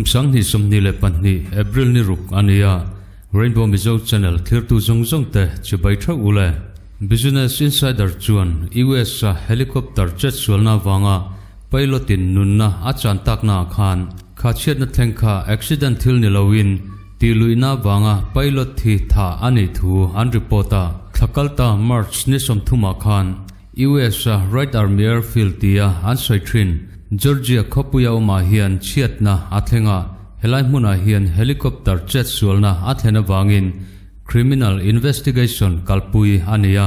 Kum 2022 April ni ruk a ni a, Rainbow Mizo Channel thlirtu zawng zawng te chibai theuh u le. Business Insider chuan US a helicopter chet sualna avanga pilot in nunna a chan takna ah khan kha chhiatna thleng kha accident thil ni loin tihluihna avanga pilot hi tha a nih thu an report a. Thla kalta March ni 30 ah khan US a Wright Army Airfield tia an sawi thin Georgia khawpuia awmah hian chhiatna a thleng a, helai hmunah hian helicopter chet sualna a thlen avangin criminal investigation kalpui a ni a.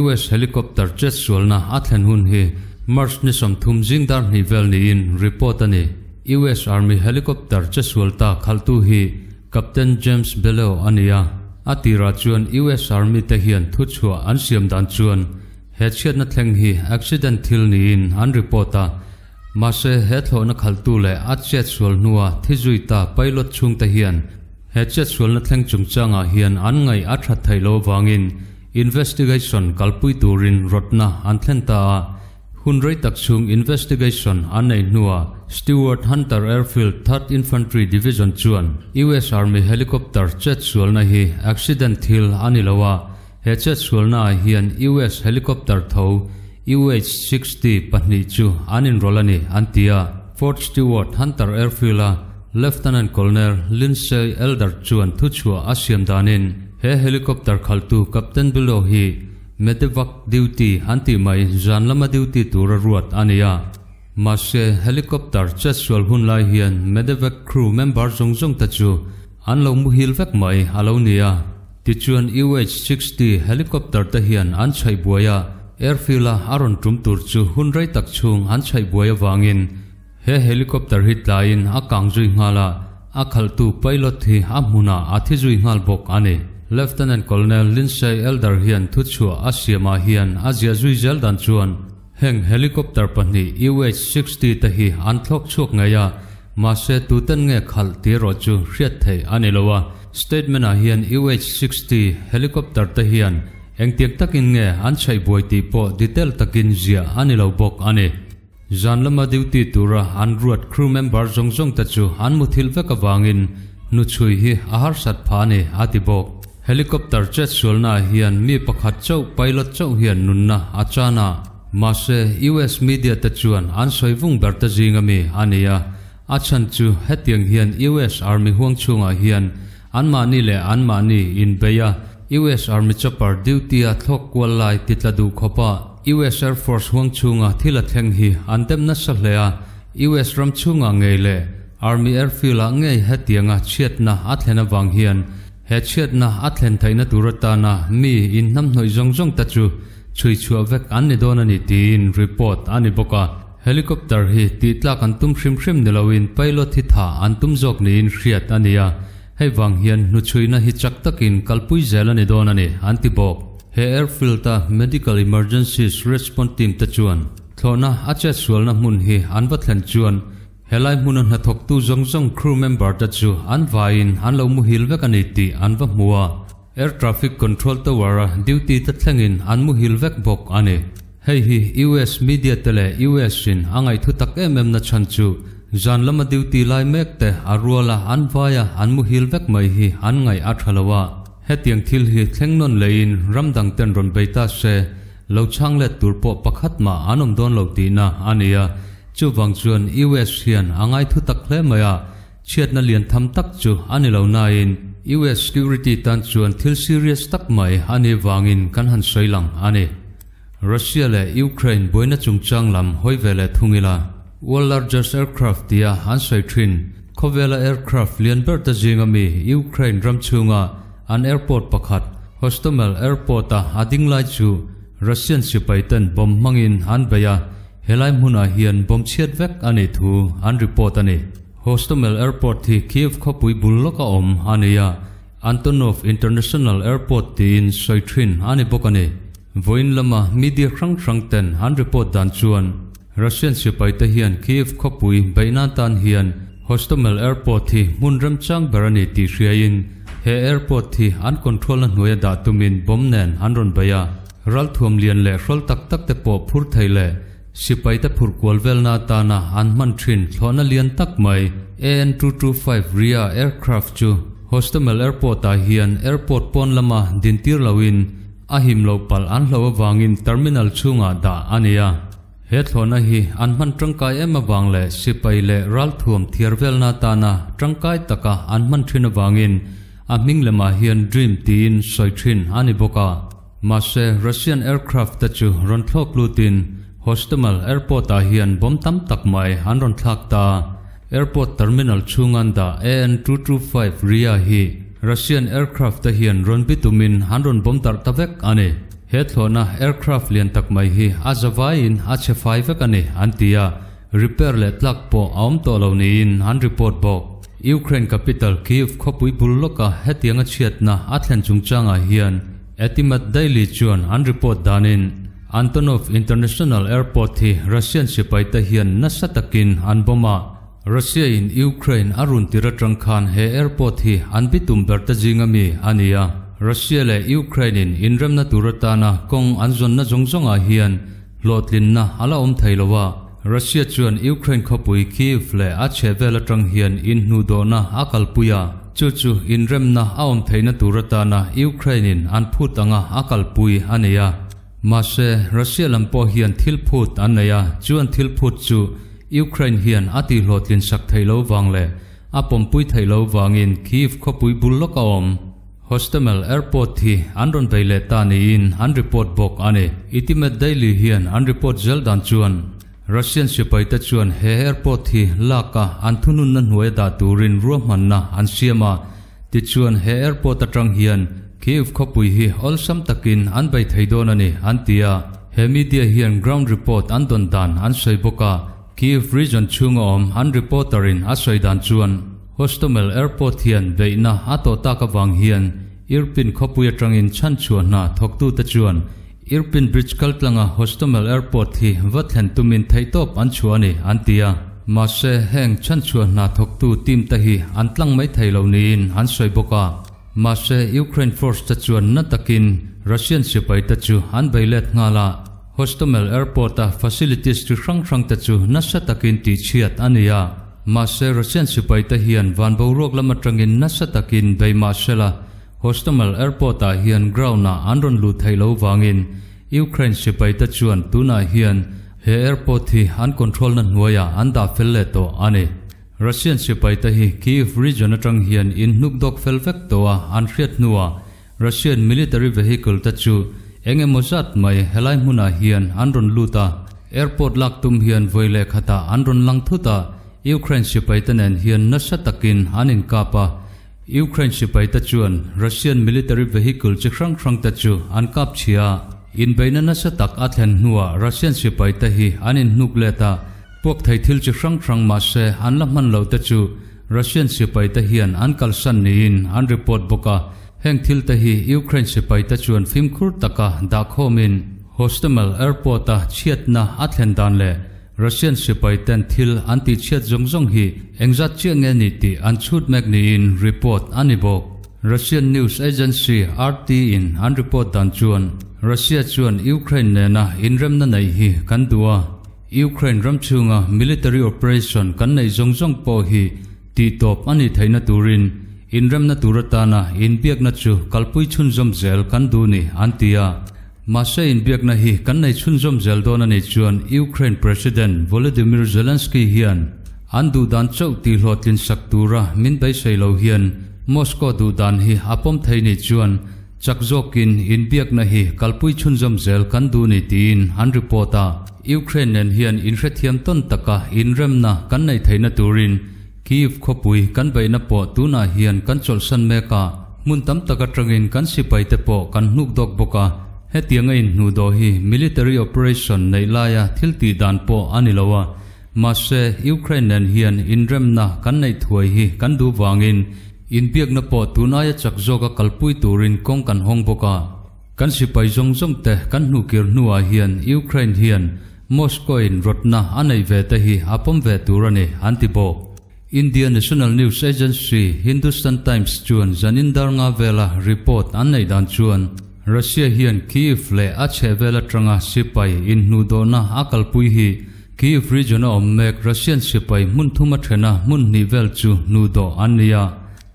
US helicopter chet sualna a thlen hun hi March ni 30 zing dar hnih vel niin report a ni. US Army helicopter che sual ta khalhtu hi Captain James Bellew a ni a, a tirah chuan US Army te hian thuchhuah an siam dan chuan He chhiatna thleng hi accident thil niin an report a, mahse he thlawhna khalhtu leh a chet sual hnua thi zui ta pilot chhungte hian he chet sualna thleng chungchangah hian an ngaih a that theih loh avangin investigation kalpui turin rawtna an thlen ta a. Hun rei tak chhung investigation an neih hnuah Stewart Hunter Airfield Third Infantry Division chuan US Army helicopter chet sualna hi accident thil a ni lo a, He chetsualna ah hian US helicopter tho UH-60 pahnih chu an inrawlh a ni, an ti a. Fort Stewart Hunter Airfield-a Lieutenant Colonel Lindsay Elder chuan thuchhuah a siam danin he helicopter khalhtu Captain Billow hi Medevac duty an tih mai zan lama duty tura ruat a ni a. Mahse, helicopter chetsual hun lai hian Medevac crew member zawng zawng te chu an lo muhil vek mai a lo ni a. Tichuan UH-60 helicopter te hian an chhaih buai a, airfield-a a rawn tum tur chu hun rei tak chhung an chhaih buai avangin he helicopter hi tlaiin a kang zui nghal a, a khalhtu pilot hi a hmunah a thi zui nghal bawk a ni. Lieutenant Colonel Lindsay Elder hian thuchhuah a siamah hian a ziah zui zel dan chuan heng helicopter pahnih UH-60 te hi an thlawk chhuak ngei a, Mahse, tuten nge khalh tih erawh chu hriat theih a ni lo a, statement-ah hian UH-60 helicopter te hian engtiang takin nge an chhaih buai tih pawh detail takin ziah a ni lo bawk a ni. Zan lama duty tura an ruat crew member zawng zawng te chu an muthilh vek avangin hnuchhui hi a harsat phah a ni, a ti bawk. Helicopter chetsualnaah hian mi pakhat chauh pilot chauh hian nunna a chan a. Mahse, US media te chuan an sawi vung ber te zing ami a ni a, a chhan chu hetiang hian US Army huang chhungah hian anmahni leh anmahni inbei a, US Army chopper duty a thlawk kual lai ti tla duh khawp a, US Air Force huang chhunga thil a thleng hi an dem nasa hle a, US ram chhungah ngei leh Army Airfield ah ngei hetianga chhiatna a thlen avang hian he chhiatna a thlen theihna tur atana mi inhnamhnawih zawng zawng te chu Chhui chhuah vek an ni dawn a ni tiin report a ni bawk a. Helicopter hi tih tlak an tum hrim hrim ni loin pilot hi tha an tum zawk niin hriat a ni a, hei vang hian hnuchhuina hi chak takin kalpui zel a ni dawn a ni an ti bawk. He airfield-a Medical Emergencies Response Team te chuan thlawhna a chetsualna hmun hi an va thlen chuan helai hmuna hnathawktu zawng zawng crew member te chu an vaiin an lo muhil vek a ni tih an va hmu a. Air Traffic Control Tower-a duty te thlengin an muhil vek bawk a ni. Hei hi US media te leh US in a ngaihthu tak em em na chhan chu zan lama duty lai mek te a ruala an vaia an muhil vek mai hi an ngaih a tha lo a. Hetiang thil hi thleng nawn leiin ram dang ten rawn bei ta se, lo chhang let tur pawh pakhat mah an awm dawn lo tihna a ni a. Chuvang chuan US hian a ngaithu tak hle mai a. Chhiatna lian tham tak chu a ni lo nain US security tan chuan thil serious tak mai a nih vangin kan han sawi lang a ni. Russia leh Ukraine buaina chungchang lam hawi ve leh thung ila, World largest aircraft tia an sawi thin khawvela aircraft lian ber te zinga mi Ukraine ram chhunga an airport pakhat Hostomel Airport-a a ding lai chu Russian sipai ten bomb hmangin an bei a, helai hmunah hian bomb chhiat vek a nih thu an report a ni. Hostomel Airport hi Kyiv khawpui bul lawka awm a ni a, Antonov International Airport tiin sawi thin a ni bawk a ni. Vawiin lama media hrang hrang ten an report dan chuan Russian sipai te hian Kyiv khawpui beih nan tan hian Hostomel Airport hi hmun remchang ber a ni tih hriaiin he airport hi an control na hnuaia dah tumin bomb nen an rawn bei a, ralthuam lian leh hrawl tak tak te pawh phur thei leh. Sipaite phurh kual velna atana an hman thin thlawhna lian tak mai AN-225 Ria aircraft chu Hostomel Airport-ah hian airport pawn lama dintir loin a him loh palh an hloh avangin terminal chhungah dah a ni a. He thlawhna hi an hman tangkai em avang leh sipai leh ralthuam thiar velna atana tangkai taka an hman thin avangin a hming lemah hian Dream tiin sawi thin a ni bawk a. Mahse, Russian aircraft te chu rawn thlawk lutin Hostomel Airport ah hian bomb tam tak mai an rawn thlak ta. Airport terminal chhung an dah AN-225 Ria hi Russian aircraft te hian rawn bitumin an rawn bomb darh ta vek a ni. He thlawhna aircraft lian tak mai hi a zavaiin a chhe fai vek a ni an ti a, repair leh tlak pawh a awm tawh lo niin an report bawk. Ukraine capital Kyiv khawpui bul lawka hetianga chhiatna a thlen chungchangah hian Etimat Daily chuan an report danin Antonov International Airport hi Russian sipaite hian nasa takin an bomb a, Russia in Ukraine a run tir atang khan he airport hi an bitum ber te zinga mi a ni a. Russia leh Ukraine in inremna tur atana kawng an zawnna zawng zawngah hian hlawhtlinna a la awm thei lo a. Russia chuan Ukraine khawpui Kyiv leh a chhehvel atang hian inhnuhdawhna a kalpui a, chu chu inremna a awm theihna tur atana Ukraine in an phut anga a kalpui a ni a. Mahse, Russia lam pawh hian thil phut an nei a, chuan thil phut chu Ukraine hian a tihhlawhtlin sak theih lo vang leh a pawmpui theih lo vangin Kyiv khawpui bul lawk a awm. Hostomel Airport hi an rawn bei leh ta niin an report bawk a ni. Itimet Daily hian an report zel dan chuan Russian sipaite chuan he airport hi lak a an thununna hnuai dah turin ruahmanna an siam a, tichuan he airport atang hian Kyiv khawpui hi awlsam takin an bei thei dawn a ni an ti a. He media hian ground report an dawn dan an sawi bawk a, Kyiv region chhunga awm an reporter in a sawi dan chuan Hostomel Airport hian beihna a tawh tak avang hian Irpin khawpui atangin chhanchhuah hna thawktute chuan Irpin Bridge kaltlanga Hostomel Airport hi va thlen tumin theihtawp an chhuah a ni an ti a. Mahse heng chhanchhuah hna thawktu team te hi an tlang mai thei lo niin an sawi bawk a. Mahse, Ukraine force te chuan na takin Russian sipai te chu an bei let nghal a, Hostomel Airport a facilities chi hrang hrang te chu nasa takin tihchhiat a ni a. Mahse, Russian sipai te hian van boruak lam atangin nasa takin bei mah sela, Hostomel Airport ah hian ground ah an rawn luh theih loh vangin Ukraine sipai te chuan tunah hian he airport hi an control na hnuaiah an dah fel leh tawh a ni. Russian sipaite hi Kyiv region atang hian in hnuk dawk fel vek tawh a an hriat hnuah Russian military vehicle te chu eng emaw zat mai helai hmunah hian an rawn lut a, airport lak tum hian vawi leh khatah an rawn lang thut a, Ukraine sipaite nen hian nasa takin an inkap a, Ukraine sipaite chuan Russian military vehicle chi hrang hrang te chu an kap chhia a, inbeihna nasa tak a thlen hnuah Russian sipaite hi an inhnuk let a, Puak thei thil chi hrang hrang mahse an la hman loh te chu Russian sipai te hian an kalsan niin an report bawk a, heng thil te hi Ukraine sipai te chuan fimkhur taka dahkhawmin Hostomel Airport a chhiatna a thlen dan leh Russian sipai ten thil an tihchhiat zawng zawng hi engzat chiah nge ni tih an chhut mek niin report a ni bawk. Russian news agency RT in an report dan chuan Russia chuan Ukraine nena inremna neih hi kan duh a, Ukraine ram chhunga military operation kan neih zawng zawng pawh hi tihtawp a nih theihna turin inremna tur atana inbiakna chu kalpui chhunzawm zel kan duh ni an ti a. Mahse inbiakna hi kan nei chhunzawm zel dawn a nih chuan Ukraine President Volodymyr Zelensky hian an duhdan chauh tihhlawhtlin sak tura min beisei lo hian Moscow duhdan hi a pawm thei nih chuan Chak zawkin inbiakna hi kalpui chhunzawm zel kan duh ni tiin an report a. Ukraine nen hian inhrethiam tawn taka inremna kan neih theihna turin Kyiv khawpui kan beihna pawh tunah hian kan chawlhsan mek a, hmun tam tak atangin kan sipaite pawh kan hnuk dawk bawk a. Hetianga inhnuhdawh hi military operation neih laia thil tih dan pawh a ni lo a, mahse Ukraine nen hian inremna kan neih thuai hi kan duh vangin Inbiakna pawh tun aia chak zawka kalpui turin kawng kan hawng bawk a. Kan sipai zawng zawng te kan hnuhkir hnuah hian Ukraine hian Moscow-in rawtna a neih ve te hi a pawm ve tur a ni, an ti bawk. India National News Agency Hindustan Times chuan zanin dar nga vela report an neih dan chuan Russia hian Kyiv leh a chhehvel atanga sipai inhnuhdawhna a kalpui hi Kyiv region-a awm mek Russian sipai hmun thum a thena hmun hnih vel chu hnuhdawh an ni a.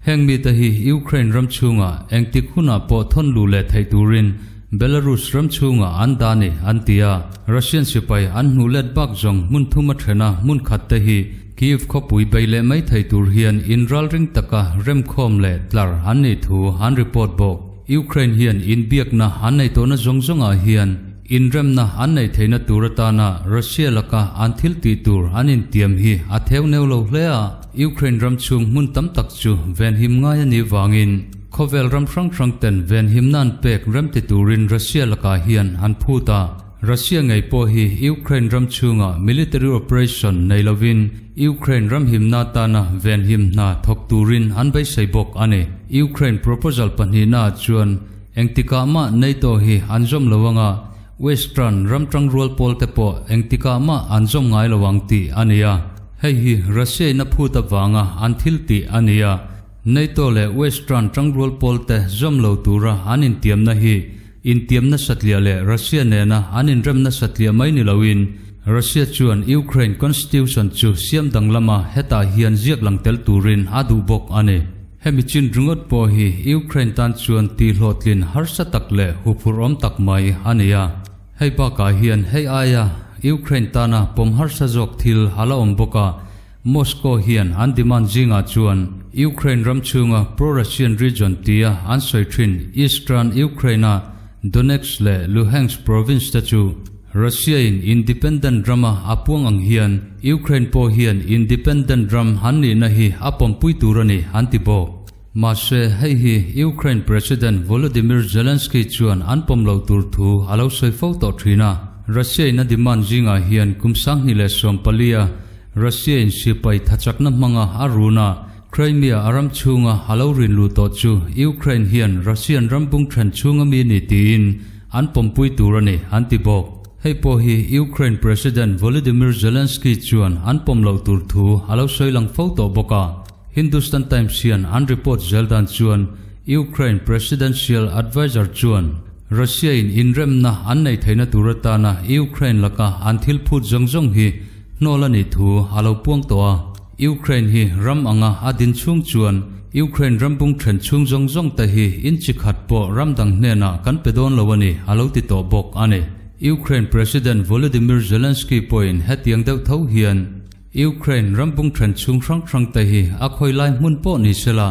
Heng mite hi Ukraine ram chhungah engtik hunah pawh thawn luh leh theih turin Belarus ram chhungah an dah a ni, an ti a. Russian sipai an hnuh let bak zawng hmun thum a thena hmun khat te hi Kyiv khawpui bei leh mai thei tur hian inralring taka remkhawm leh tlar an nih thu an report bawk. Ukraine hian inbiakna an nei tawhna zawng zawngah hian inremna an neih theihna tur atana Russia laka an thil tih tur an intiam hi a theu neu lo hle a. Ukraine ram chhung hmun tam tak chu venhim ngai a nih vangin khawvel ram hrang hrang ten venhimna an pek remti turin Russia lakah hian an phut a. Russia ngei pawh hi Ukraine ram chhunga military operation nei lovin Ukraine ram himna atana venhim hna thawk turin an beisei bawk a ni. Ukraine proposal pahnihnaah chuan engtikah mah NATO hi an zawm lo anga Western ram tangrual pawl te pawh engtikah mah an zawm ngai lo ang tih a ni a. Hei hi Russia in a phut avanga an thil tih a ni a. NATO leh Western tangrual pawl te zawm lo tura an intiamna hi Intiamna satliah leh Russia nena an inremna satliah mai ni loin Russia chuan Ukraine constitution chu siam danglama hetah hian ziak lang tel turin a duh bawk a ni. Hemi chin ringawt pawh hi Ukraine tan chuan tihhlawhtlin harsa tak leh huphurhawm tak mai a ni a. Hei bakah hian hei aia Ukraine tana pawm harsa zawk thil a la awm bawk a, Moscow hian an demand zingah chuan Ukraine ram chhunga pro-Russian region tia an sawi thin Eastern Ukraine-a Donetsk leh Luhansk province te chu Russia-in independent rama a puang ang hian Ukraine pawh hian independent ram an nihna hi a pawmpui tur a ni an ti bawk. Mahse, hei hi Ukraine President Volodymyr Zelensky chuan an pawm loh tur thu a lo sawi fo tawh thin a. Russia-in a demand zingah hian kum 2014-a Russia-in sipai thachakna hmanga a run a, Crimea a ram chhunga a lo rin luh tawh chu Ukraine hian Russian ram bung then chhunga mi ni tiin an pawmpui tur a ni, an ti bawk. Hei pawh hi Ukraine President Volodymyr Zelensky chuan an pawm loh tur thu a lo sawi lang fo tawh bawk a. Hindustan Times hian an report zel dan chuan Ukraine Presidential Adviser chuan Russia-in inremna an neih theihna tur atana Ukraine laka an thil phut zawng zawng hi hnawl a nih thu a lo puang tawh a. Ukraine hi ram anga a din chhung chuan Ukraine ram bung then chhung zawng zawng te hi inchi khat pawh ram dang hnenah kan pe dawn lo a ni a lo ti tawh bawk a ni. Ukraine President Volodymyr Zelensky pawhin hetiang deuh tho hian Ukraine ram bung then chhung hrang hrang te hi a khawi lai hmun pawh ni sela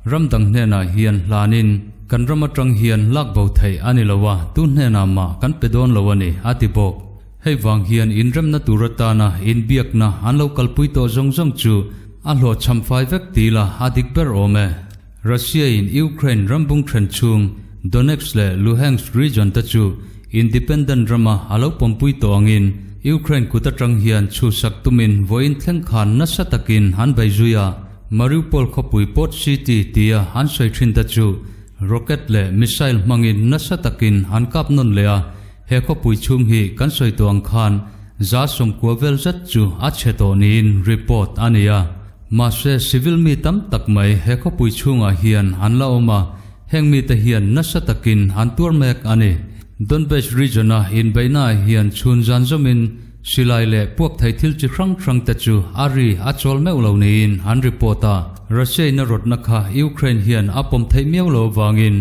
ram dang hnenah hian hlanin kan ram atang hian lak bo theih a ni lo a, tu hnenah mah kan pe dawn lo a ni, a ti bawk. Hei vang hian inremna tur atana inbiakna an lo kalpui tawh zawng zawng chu a hlawhchham fai vek ti la a dik ber awm e. Russia-in Ukraine ram bung then chhung Donetsk leh Luhansk region te chu independent rama a lo pawmpui tawh angin Ukraine kut atang hian chhuhsak tumin vawiin thleng khan nasa takin an bei zui a. Mariupol khawpui Port City tia an sawi thin te chu rocket leh missile hmangin nasa takin an kap nawn leh a. He khawpui chhung hi kan sawi tawh ang khan 190 vel zet chu a chhe tawh niin report a ni a. Mahse civil mi tam tak mai he khawpui chhungah hian an la awm a, heng mite hian nasa takin an tuar mek a ni. Donbas region-a inbeihnaah hian chhun zan zawmin silai leh puak thei thil chi hrang hrang te chu a ri a chawl meuh lo niin an report a. Russia-in a rawtna kha Ukraine hian a pawm theih miau lo avangin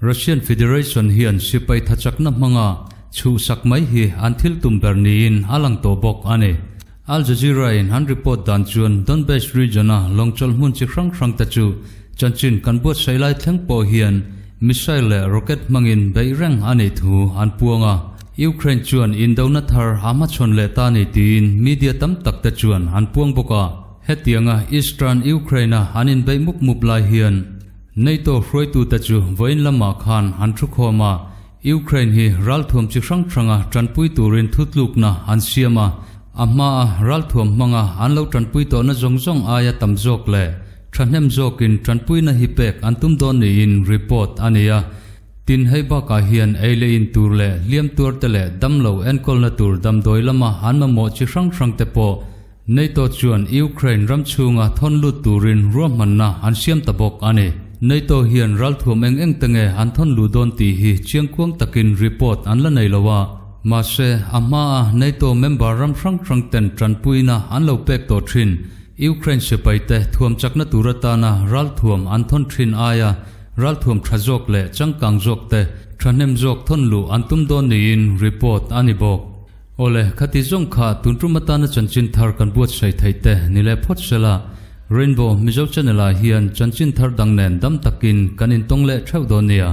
Russian Federation hian sipai thachakna hmanga chhuhsak mai hi an thil tum ber niin a lang tawh bawk a ni. Al Jazeera-in an report dan chuan Donbas region-a lawngchawlh hmun chi hrang hrang te chu chanchin kan buatsaih lai thleng pawh hian missile leh rocket hmangin beih reng a nih thu an puang a. Ukraine chuan indona thar a hmachhawn leh ta ni tiin media tam tak te chuan an puang bawk a. Hetianga Eastern Ukraine-a an inbeih mup mup lai hian NATO hruaitute chu vawiin lamah khan an thukhawm a, Ukraine hi ralthuam chi hrang hranga tanpui turin thutlukna an siam a, a hmaa ralthuam hmanga an lo tanpui tawhna zawng zawng aia tam zawk leh thahnem zawkin tanpuina hi pek an tum dawn niin report a ni a. Tin, hei bakah hian ei leh in tur leh hliam tuar te leh damlo enkawlna tur damdawi lama an mamawh chi hrang hrang te pawh NATO chuan Ukraine ram chhunga thawn lut turin ruahmanna an siam ta bawk a ni. NATO hian ralthuam eng eng te nge an thawn luh dawn tih hi chiangkuang takin report an la nei lo a, mahse a hmaa NATO member ram hrang hrang ten tanpuina an lo pek tawh thin Ukraine sipai te thuam chakna tur atana ralthuam an thawn thin aia ralthuam tha zawk leh changkang zawk te thahnem zawk thawn luh an tum dawn niin report a ni bawk. Awle, khati zawng kha tun tum atana chanchin thar kan buatsaih theih te ni leh phawt sela, Rainbow Mizo Channel ah hian chanchin thar dang nen dam takin kan intawng leh theuh dawn nia.